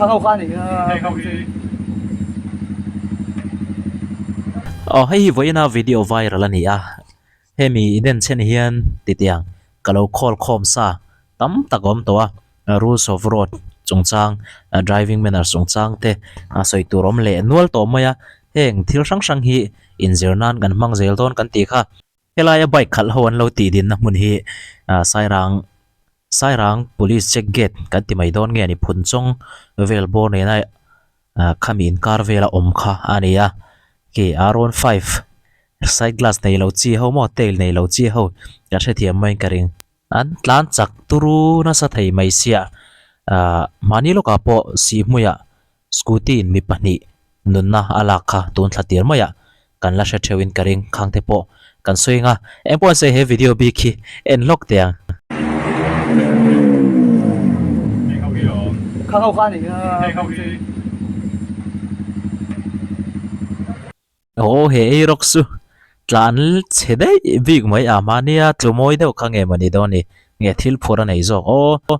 Khang ho kha a ni Heng ho hi. Aw hei hi vawiina video viral a ni a, hemi denchhen hian titiang ka lo call khawm sa tam tak a awm tawh a, rules of road chungchang driving manners chungchang te a sawi tur awm leh nual tawh mai a, heng thil hrang hrang hi inzir nan kan hmang zel dawn kan tih kha. Helaia bike khalh ho an lo tih dinna hmun hi ah Sairang Sairang Police Check Gate kan ti mai dawn nge ni Phunchawng vel bawr nena ah khami inkar vela awm kha a ni a khi R one five side glass nei lo chi ho maw tail nei lo chi ho kan hrethiam maiin ka ring. An tlan chak turu nasa thei mai sia ah mahni lawkah pawh sihhmuiah Scooty in mi pahnih nunna a lak kha tun thla tir maiah kan la hre theuh in ka ring khang te pawh kan sawi ang a, eng pawh an sawi he video bik hi en hlawk teh ang. Aw he ei rawk chu tlan chhe daih bik mai a mahnia tlu mawi deuh kha nge mawni dawn ni nge thil phur a nei zawk aw.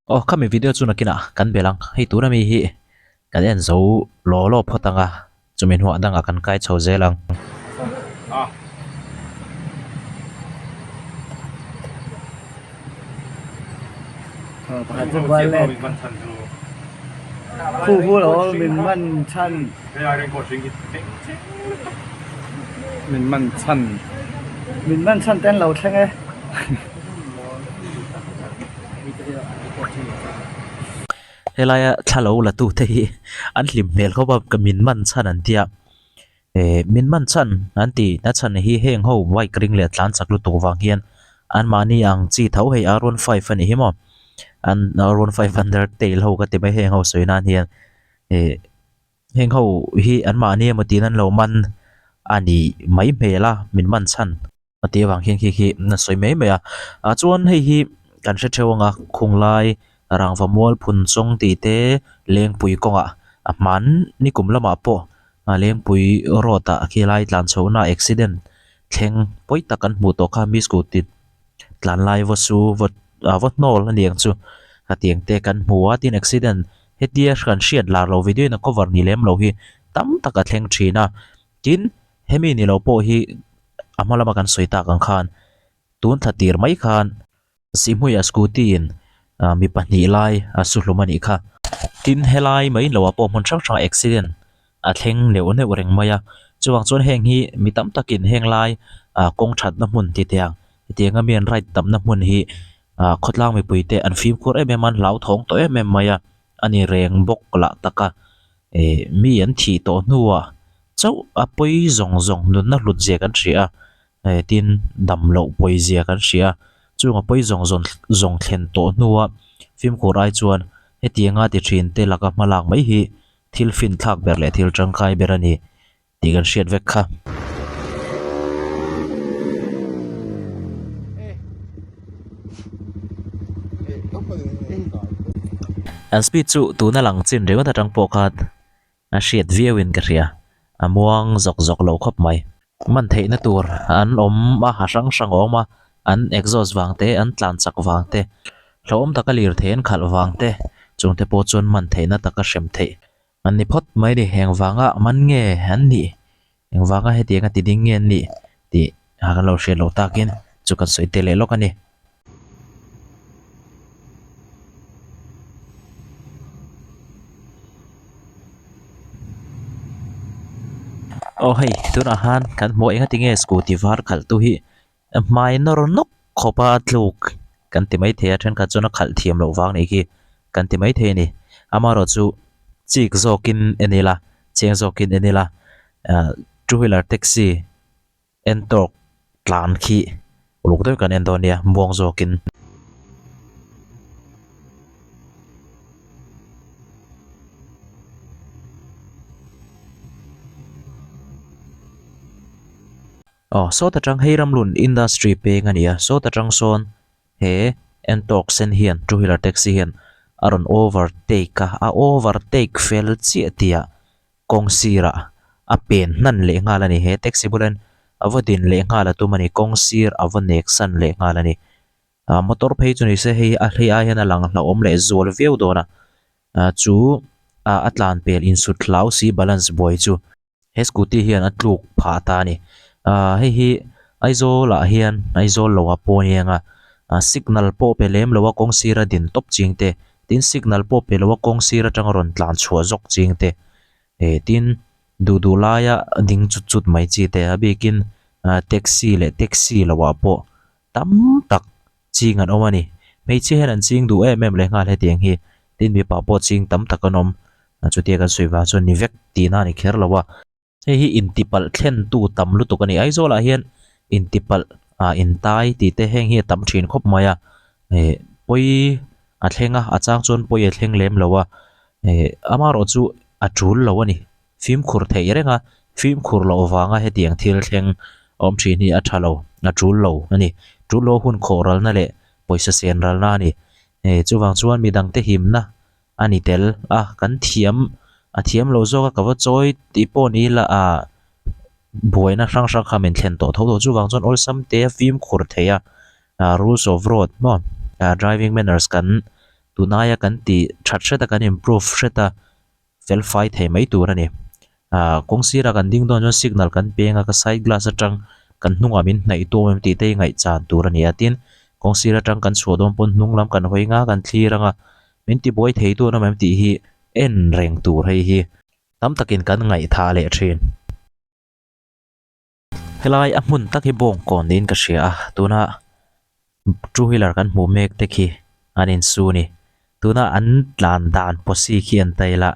Aw khami video chu nakinah kan belh ang, hei tuna mi hi kan en zo law law phawt ang a, chumi hnuah dangah kan kai chho zel ang. Pakhat chu violet khu khu lo min man chhan min man chhan min man chhan te an lo thleng e. Helaia thla lo la tu te hi an hlim hmel khawp a ka min man chhan an tia eh min man chhan an ti na chhan hi heng ho bike ring leh tlan chak lutuk vang hian an mahni ang chi tho hei R one five a nih hi maw an R one five under tail ho ka ti mai heng ho sawi nan hian eh heng ho hi an mahni emaw tiin an lo man a ni mai hmel a min man chhan. A tih avang hian khi khi a sawi mai mai a ah chuan hei hi kan hre theuh ang a khunglai rangva mual phun chawng tih te lengpui kawngah a hman nikum lamah pawh a lengpui road ah khilai tlan chhohna accident thleng pawi tak kan hmuh tawh kha mi scooty tlan lai vaw su vaw ah vaw hnawl a ni ang chu hetiang te kan hmu a tin accident hetia kan hriat lar lo video in a cover ni lem lo hi tam tak a thleng thin a tin hemi ni lo pawh hi a hma lama kan sawi tak ang khan tun thla tir mai khan Sihhmuiah scooty in mi pahnih lai a su hlum a nih kha. Tin helai mai loah pawh hmun hrang hrangah accident a thleng neuh neuh reng mai a, chuvang chuan heng hi mi tam takin heng lai ah kawng thatna hmun ti teh ang hetianga mi an ride tamna hmun hi ah khawtlang mipui te an fimkhur em em a an hlauthawng tawh em em mai a a ni reng bawk lah tak a eh mi an thih tawh hnuah chauh a pawi zawng zawng nunna hlut zia kan hria a eh tin dam loh pawi zia kan hria a chung a pawi zawng zawng zawng thlen tawh hnua fimkhur ai chuan hetianga ti thin te laka hma lak mai hi thil fin thlak ber leh thil tangkai ber a ni tih kan hriat vek kha. An speed chu tuna lang chin ringawt atang pawh khan A hriat viau in ka hria, a muang zawk zawk lo khawp mai. Man theihna tur an awm a, a hrang hrang a awm a, an exhaust vang te, an tlan chak vang te, hlauhawm taka lirthei an khalh vang te, chungte pawh chuan man theihna taka hrem theih an ni phawt mai a ni. Engvanga man nge an nih? Engvanga hetianga ti ding nge an nih? Tih a kan lo hriat loh takin chu kan sawi tel leh lawk a ni. Aw hei tunah khan kan hmuh eng ati nge scooty var khalh tu hi hmai nawr nawk khawp a tluk kan ti maithei a thenkhat chuan a khalh thiam loh vang nih khi kan ti maithei a ni amaherawhchu chik zawkin en ila cheng zawkin en ila ah two wheeler taxi En tawk tlan khi uluk deuh kan en dawn nia muang zawkin. Aw sawt atang hei ramlun industry peng a ni a sawt atang sawn he. Ntorq sen hian two wheeler taxi hian a rawn overtake a, a overtake fel chiah tih ah kawng sirah a pen hnan leh nghal a ni. He taxi bulah hian a va din leh nghal a tum a ni, kawng sir a va nek san leh nghal a ni. Ah motor phei chu ni se hei a hlei ai hian a lang hlauhawm leh zual viau dawn a, ah chu ah a tlan pel insut hlau si balance buai chu. He scooty hian a tluk phah ta a ni. Ahh hei hi Aizawl ah hian Aizawl lo ah pawh a ni ang a, ah signal pawh pe lem lo a kawng sira din tawp ching te, tin signal pawh pe lo a kawng sir atanga rawn tlan chhuah zawk ching te, eh tin duh duh laia ding chut chut mai chi te a bikin ah taxi leh taxi lo ah pawh tam tak ching an awm a ni. Hmeichhia hian an ching duh em em leh nghal hetiang hi, tin mipa pawh ching tam tak an awm. Chutia kan sawi vang chuan ni vek tihna a ni kher lo a. Hei hi intipalh thlentu tam lutuk a ni. Aizawlah hian intipalh ah intai tih te heng hi a tam thin khawp mai a. Ih pawi a thleng a, a chang chuan pawi a thleng lem lo a. Ih amaherawh chu a tul lo a ni. Fimkhur theih reng a, fimkhur loh vanga hetiang thil thleng awm thin hi a tha lo, a tul lo a ni. Tul lo hun khawh ralna leh pawisa sen ralna a ni. Ih chuvang chuan midangte himna a ni tel a, kan thiam a thiam lo zawk a ka va chawi tih pawh ni ila ah buaina hrang hrang kha min thlen tawh tho tho chuvang chuan awlsam te a fimkhur theih a ah rules of road maw ah driving manners kan tunaia kan tih that hret a kan improve hret a. fel fai thei mai tur a ni. Ahh kawng sirah kan ding dawn chuan signal kan peng a ka side glass atang kan hnungah min hnaih tu awm em tih te hi ngaihchan tur a ni a tin kawng sir atang kan chhuah dawn pawn hnung lam kan hawi nga kan thlir ang a min tibuai thei tu an awm em tih hi en reng tur hei hi tam takin kan ngaihthah leh thin. Helai a hmun tak hi bawngkawn niin ka hria a tuna two wheeler kan hmuh mek te khi an insu a ni tuna an tlan dan posi khi an tail a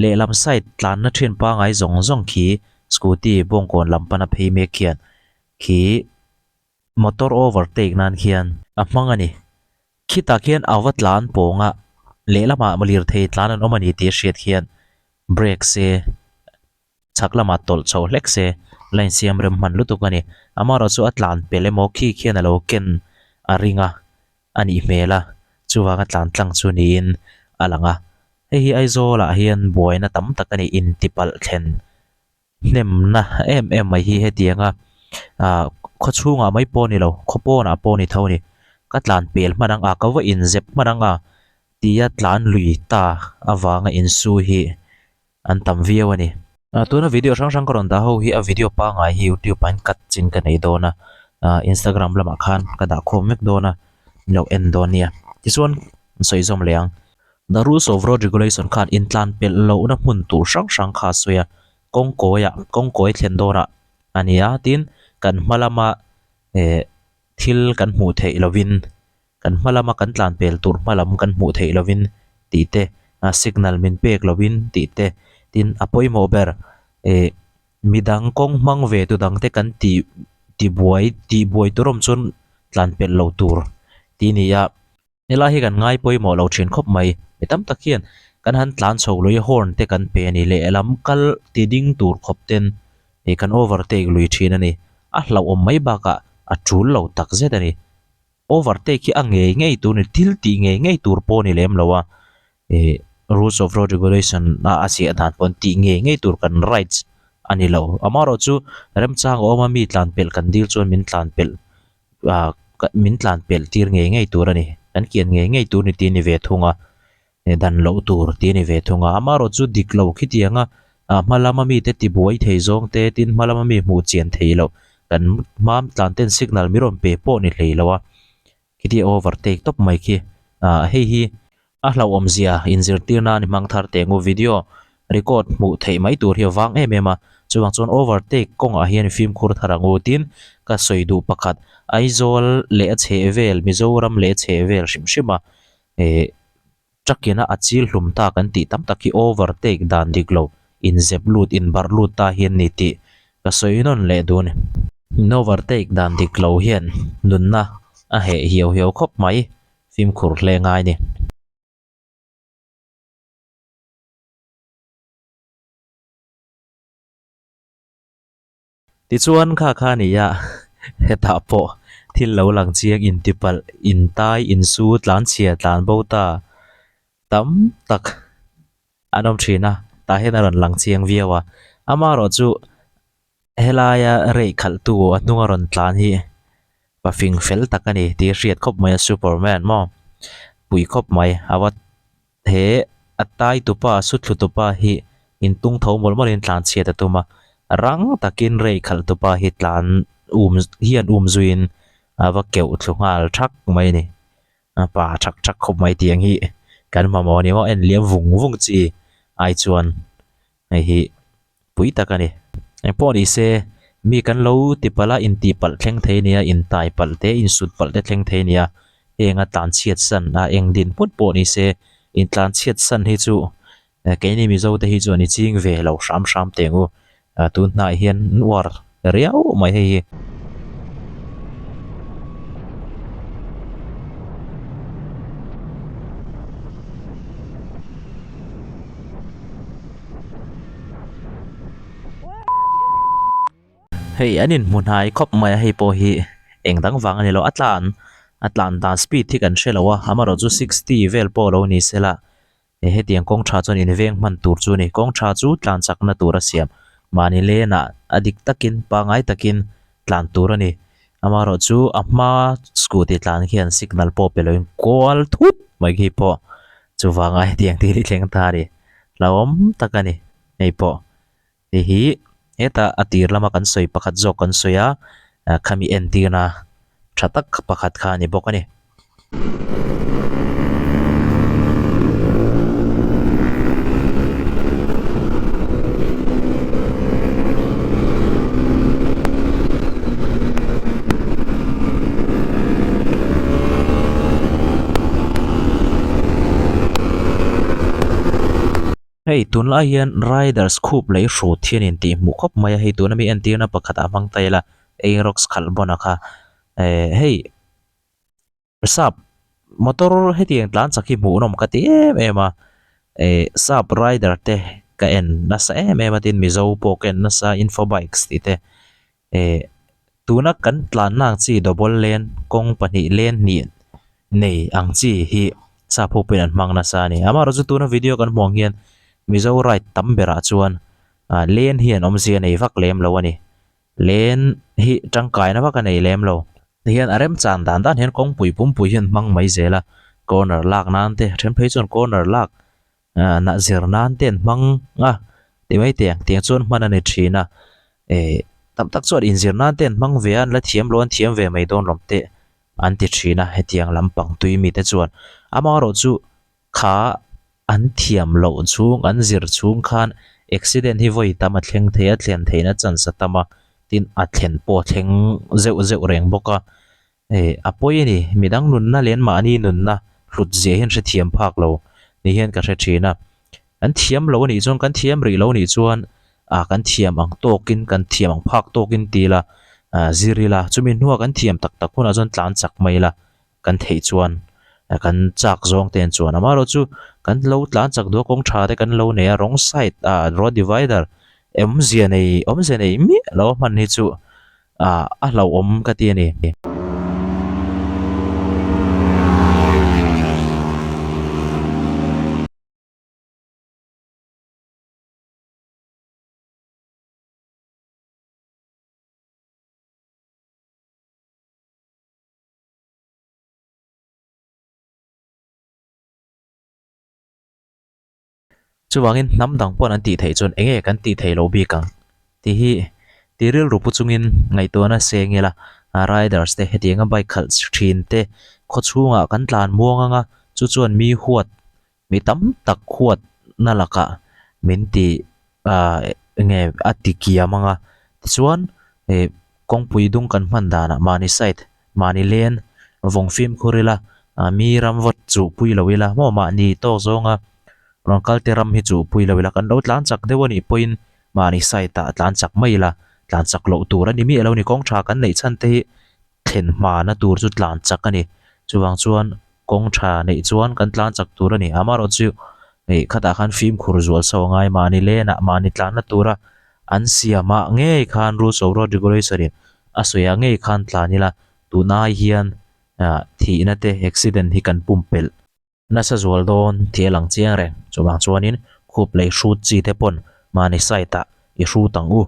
lehlam side tlanna thin pangai zawng zawng khi scooty bawngkawn lam pana phei mek khian khi motor overtake nan khian a hmang a ni khitah khian a va tlan pawng a lehlamah lirthei tlan an awm a ni tih a hriat khian brake se. Chhak lamah tawlh chho hlek se, line siam rem hman lutuk a ni. Amaherawh chu a tlan pel emaw khi khian a lo ken a ring a, a nih hmel a, chuvanga tlan tlang chu niin a lang a. Hei hi Aizawlah hian buaina tam tak a ni, intipalh thlen hnemna em em mai hi hetianga ah khawchhungah mai pawh a ni lo, khaw pawnah pawh a ni tho a ni. Ka tlan pel hman ang a, ka va inzep hman ang a tia tlan lui ta avanga insu hi an tam viau a ni. Tuna video hrang hrang ka rawn dah ho hi a video pangngai hi youtube ah hian cut chin ka nei dawn a, instagram lamah khan ka dah khawm vek dawn a, min lo en dawn nia. Tichuan an sawi zawm leh ang. The rules of road regulation khan intlan pelh lohna hmun tur hrang hrang kha a sawi a, kawng kawiah kawng kawi thlen dawnah a ni a, tin kan hma lama eh thil kan hmuh theih lovin Kan hma lama kan tlan pel tur hma lam kan hmuh theih lovin tih te, signal min pek lovin tih te, tin a pawimawh ber eh midang kawng hmang ve tu dang te kan tih tibuai tihbuai tur awm chuan tlan pelh lo tur tih a ni a. Helai hi kan ngai pawimawh lo thin khawp mai. Mi tam tak hian kan han tlan chho lui horn te kan pe a ni lehlam kal ti ding tur khawp ten eh kan overtake lui thin a ni. A hlauhawm mai bakah a tul lo tak zet a ni. Overtake hi a ngei ngei tur ni, thil tih ngei ngei tur pawh a ni lem lo a, ih rules of road regulation a a ziah dan pawn tih ngei ngei tur kan rights a ni lo. Amaherawh chu remchang a awm a, mi tlan pelh kan dil chuan min tlan pelh ah min tlan pelh tir ngei ngei tur a ni, kan kian ngei ngei tur ni tih a ni ve thung a. dan loh tur tih a ni ve thung a, amaherawh chu dik lo khitiang a ah hma lama mite tibuai thei zawng te tin hma lama mi hmuh chian thei loh kan hmam tlan ten signal mi rawn pe pawh ni hlei lo a khitia overtake tawp mai khi ah hei hi a hlauhawm zia inzirtir nan i hmang thar teh ngu video record hmuh theih mai tur hi a vang em em a chuvang chuan overtake kawngah hian fimkhur thar ang u tin ka sawi duh pakhat Aizawl leh a chhehvel Mizoram leh a chhehvel hrim hrim a. Eh truck ina a chil hlum ta kan tih tam tak hi overtake dan dik lo inzep lut inbarh lut ta hian ni tih ka sawi nawn leh duh a ni. In overtake dan dik lo hian nunna a heh hiau hiau khawp mai fimkhur hle ngai ni. Tichuan kha kha a ni a, hetah pawh Thil lo lang chiang intipalh, intai, insu, tlanchhia, tlanbo ta tam tak an awm thin a, tah hian a rawn lang chiang viau a. Amaherawh chu helaia rei khalhtu a hnunga rawn tlan hi pa fing fel tak a ni tih a hriat khawp mai a, superman maw pui khawp mai a va He a tai tupa a su thlu tupa hi in tung tho mawlh mawlhin tlan chhiat a tum a, rang takin rei khalh tupa hi tlan um hian um zuiin a va keuh thlu nghal thak mai a ni. A pa thak thak khawp mai tih ang hi kan mamawh a ni maw en liam vung vung chi ai chuan hei hi pui tak a ni. Engpawh ni se mi kan lo ti palh a intih palh thleng thei nia intai palh te insut palh te thleng thei nia heng a tlan chhiat san a eng din hmut pawh ni se intlan chhiat san hi chu keini Mizo te hi chuan i ching ve lo hram hram teng u tun hnaiah hian an uar riau mai hei hi. Hei an inhmu hnai khawp mai a hei pawh hi eng dang vang a ni lo a tlan a tlan dan speed hi kan hre lo a amaherawhchu sixty vel pawh lo ni se la he hetiang kawng tha chuan inveng hman tur chu a ni kawng tha chu tlan chakna tur a siam mahni lenah a dik takin pangngai takin tlan tur a ni amaherawhchu a hma scooty tlan khian signal pawh pe loin kual thut mai khi pawh chuvanga hetiang thil hi thleng ta a ni hlauhawm tak a ni hei pawh hei hi hetah a tir lama kan sawi pakhat zawk kan sawi a khami entirna tha tak pakhat kha a ni bawk a ni. Hei tunlai hian riders khup lei hrut hian in tih hmuh khawp mai a hei tuna mi entirna pakhat ah hmang ta ila Aerox khalh bawn a kha eh hei sap motor hetiang tlan chak hi hmuhnawm ka ti em em a eh sap rider te ka en nasa em em a tin mizo pawh ka en nasa info bikes tih te eh tuna kan tlanna ang chi double lane kawng pahnih lane hnih nei ang chi hi sap ho pawhin an hmang nasa a ni amaherawhchu chu tuna video kan hmuh ang hian mizo ride tam berah chuan ah lane hian awmzia nei vak lem lo a ni. Len hi tangkaina vak a nei lem lo. Tihian a remchan dan dan hian kawngpui pumpui hian hmang mai zel a, corner lak nan te then phei chuan corner lak ah nah zir nan te an hmang a ti mai teh ang tiang chuan hman a ni thin a eh tam tak chuan inzir nan te an hmang ve a an la thiam lo an thiam ve mai dawn lawm teh an ti thin a hetiang lampang tui mite chuan amaherawhchu Kha an thiam loh chhung, an zir chhung khan accident hi vawi tam a thleng thei a, thlen theihna chance a tam a, tin a thlen pawh a thleng zeuh zeuh reng bawk a. Eh a pawi a ni, midang nunna leh mahni nunna hlut zia hian hrethiam phak lo ni hian ka hre thin a. Kan thiam lo a nih chuan, kan thiam rih lo a nih chuan ah kan thiam ang tawkin, kan thiam ang phak tawkin ti ila, ah zir ila, chumi hnuah kan thiam tak tak hunah chuan tlan chak mai ila. Kan theih chuan kan chak zawng te an chuan amaherawh chu kan lo tlan chak duh a kawng tha te kan lo nei a wrong side ah road divider awmzia nei awmzia nei miah lo a hman hi chu ah a hlauhawm ka ti a ni. Chuvangin hnam dang paw'n an tih theih chuan eng nge kan tih theih loh bik ang tih hi ti rilru pu chungin ngaihtuahna seng ila riders te hetianga bike khalh thin te khawchhungah kan tlan muang ang a chu chuan mi huat Mi tam tak huat na lakah min ti ah enge a ti kiam ang a tichuan ih kawngpui dung kan hman danah mahni side mahni len vawng fimkhur ila ah mi ram vawt chuh pui lo ila maw mahni tawk zawnga rawn kal te ram hi chuh pui lo ila kan lo tlan chak deuh a nih pawhin mahni side ah tlan chak mai ila tlan chak loh tur a ni miah lo a ni kawng tha kan neih chhan te hi thlen hmana tur chu tlan chak a ni chuvang chuan kawng tha neih chuan kan tlan chak tur a ni amaherawh chu ih khatah khan fimkhur zual saw a ngai mahni lenah mahni tlanna tura an siamah ngei khan rules of road regulation in a sawiah ngei khan tlan ila. Tunai hian ah thihna te accident hi kan pumpelh nasa zual dawn tih a lang chiang reng. Chuvang chuanin khup lei hrut chi te pawn mahni side ah i hrut ang u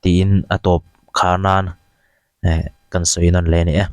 tiin a tawp khar nan eh kan sawi nawn leh a ni e.